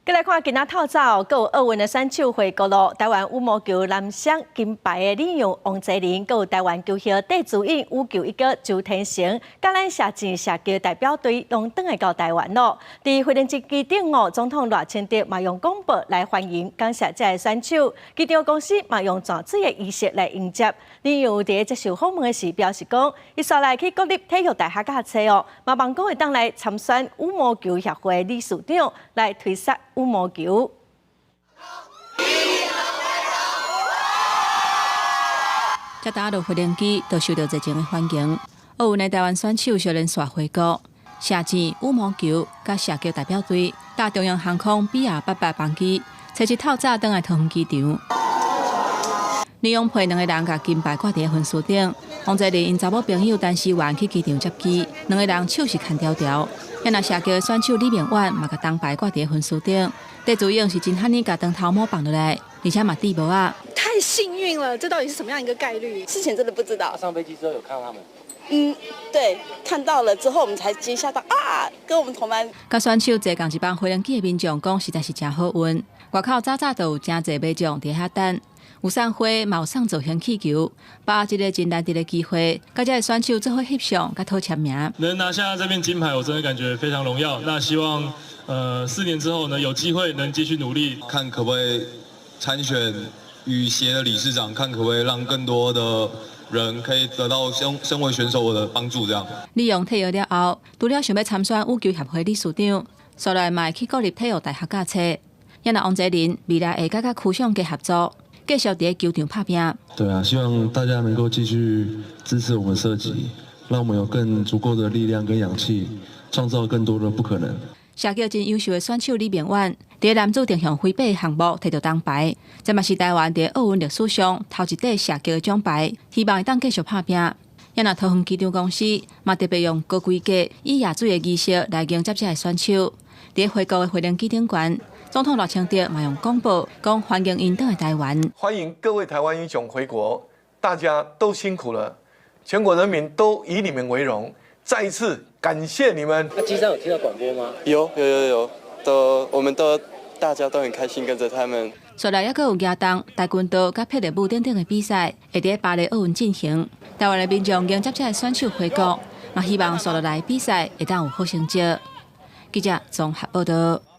閣來看今仔透早，閣有奧運的選手回國囉。臺灣羽毛球男雙金牌的李洋、王齊麟，閣有臺灣球後戴資穎羽球一哥周天成，佮咱射箭射擊代表隊攏轉來到臺灣囉。佇飛行機機頂哦，總統賴清德嘛用廣播來歡迎感謝這个選手。機場公司嘛用鑽水的儀式來迎接。李洋佇接受訪問的時表示講，伊紲來去國立體育大學教冊哦，嘛望講會當來參選羽毛球協會理事長來推捒羽毛球。才搭落飛行機，就受到熱情的歡迎。奧運的臺灣選手相連紲回國，射箭、羽毛球佮射擊代表隊搭中央航空 BR88班機，初七透早轉來桃園機場。李洋陪兩个人共金牌掛佇分數頂，王齊麟𪜶查某朋友陳思源去機場接機，兩个人手是牽牢牢。若射擊的選手李明遠嘛共銅牌掛佇分數頂，戴資穎是真罕呢，共長頭毛放落來，而且嘛戴帽仔。太幸運了，這到底是什麼樣一個概率？事前真的不知道。上飛機之後有看到他們？嗯，對，看到了之後我們才驚嚇到啊，跟我們同班。佮選手坐仝一班飛行機的民眾講，實在是誠好運。外口早早就有誠濟民眾佇遐等，有送花，嘛有送造型氣球，把握這个真難得的機會，佮這个選手做伙翕相，佮討簽名。能拿下這面金牌，我真的感覺非常榮耀。那希望，4年之後呢，有機會能繼續努力，看可不可以參選羽協的理事長，看可不可以讓更多的人可以得到身為選手的幫助。這樣。李洋退役了後，除了想欲參選羽球協會理事長，紲來嘛會去國立體育大學教冊。也若王齊麟未來會閣佮區長加合作，繼續佇球場拍拚。對啊，希望大家能夠繼續支持我們射擊，讓我們有更足夠的力量跟氧氣，創造更多的不可能。射擊真優秀的選手李明遠，佇男子定向揮臂項目摕到銅牌，這嘛是臺灣佇奧運歷史上頭一塊射擊的獎牌，希望會當繼續拍拚。也若桃園機場公司嘛特別用高規格以椰水的儀式來迎接這个選手。佇回國的飛行機頂懸，總統賴清德嘛用廣播講歡迎𪜶轉來臺灣。歡迎各位臺灣英雄回國，大家都辛苦了，全國人民都以你們為榮，再一次感謝你們。那機上有聽到廣播嗎？有有有有，都我們都大家都很開心跟着他們。紲來猶閣有舉重、跆拳道、佮霹靂舞等等的比賽，會佇巴黎奧運進行。臺灣的民眾迎接這个選手回國，嘛希望紲落來比賽會當有好成績。記者綜合報道。